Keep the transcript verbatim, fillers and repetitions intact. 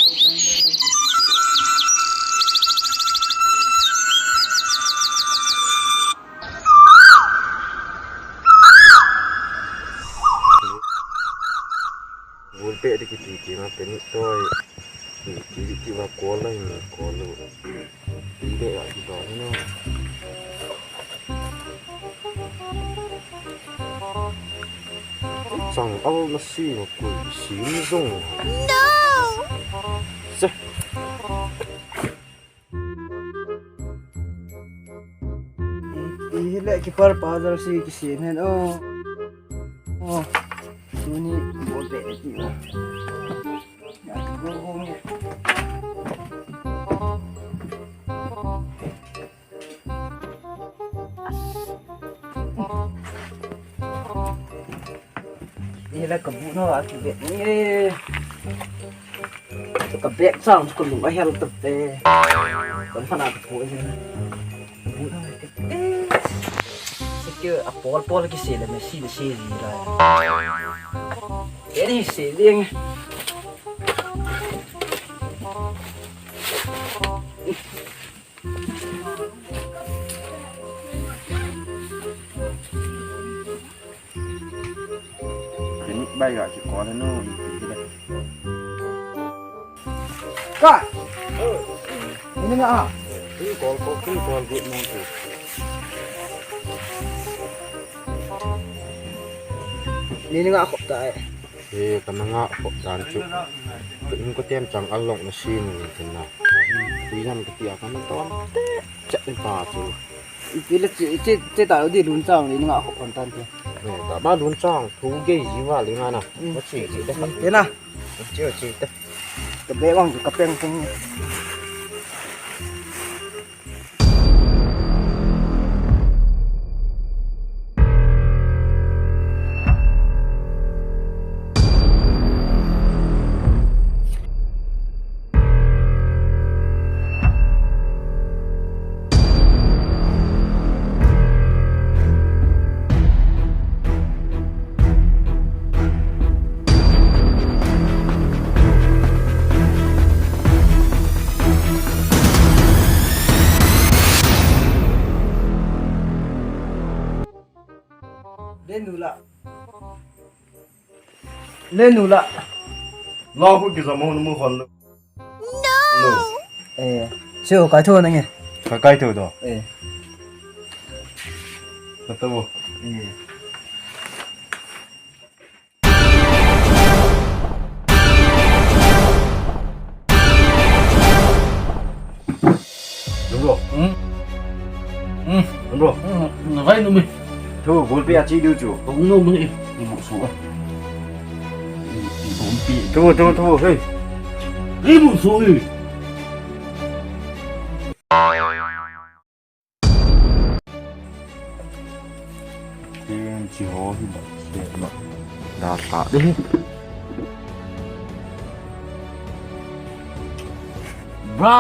Ball pet ding kiti kiti ma pet ni toi. Kiti kiti ma call la ni call lo. Ball pet a kiti ni no. Chang al na si ma kui si ni zong. No! Se. Hile keeper pa jersey kisem hen o. O. Tuni ball pet ti o. Ya, go go ni. Ni la ka bu no a ki be ni. Ka bek chang ka lung a hel ta te. Kan phana ka pu ni. Bu no te. Sikyo a pol pol ki se le me si le si ji la. Eri se leng. Kini bai ga ki kon no i ti le. Ka. Ini nga a. Ini kol kol kini kol gut mo tu. Ini nga khop ta e. E, ka na nga khop dan chu. Ka in ko tem chang al long na si ni tin na. Tui lam ka tia ka na ton te. Chat ni ta chu. Ipi le che che che ta di lun chang ni nga khop kon tan te. E, ta ba lun chang thu ge ji wa li nga na. Mm. Ko chi chi te. Te na. Chi chi te. Ka be wang ka peng pung. Le nu la. Le nu la. Lo khu ki jamo nu mu khon lo. No. Eh, sio kai tho na nge. Ka kai tho do. Eh. Ka to. Eh. Bro. Hmm? Hmm. Bro. Hmm, na vai no me. Thu, ball pet a chi du chu. Tong no me. Ni mo so. Ball pet. Thu, thu, thu, hey. Ni mo so, hey. Ken chi ho hi ba, se ba. Da sa de hi. Bra.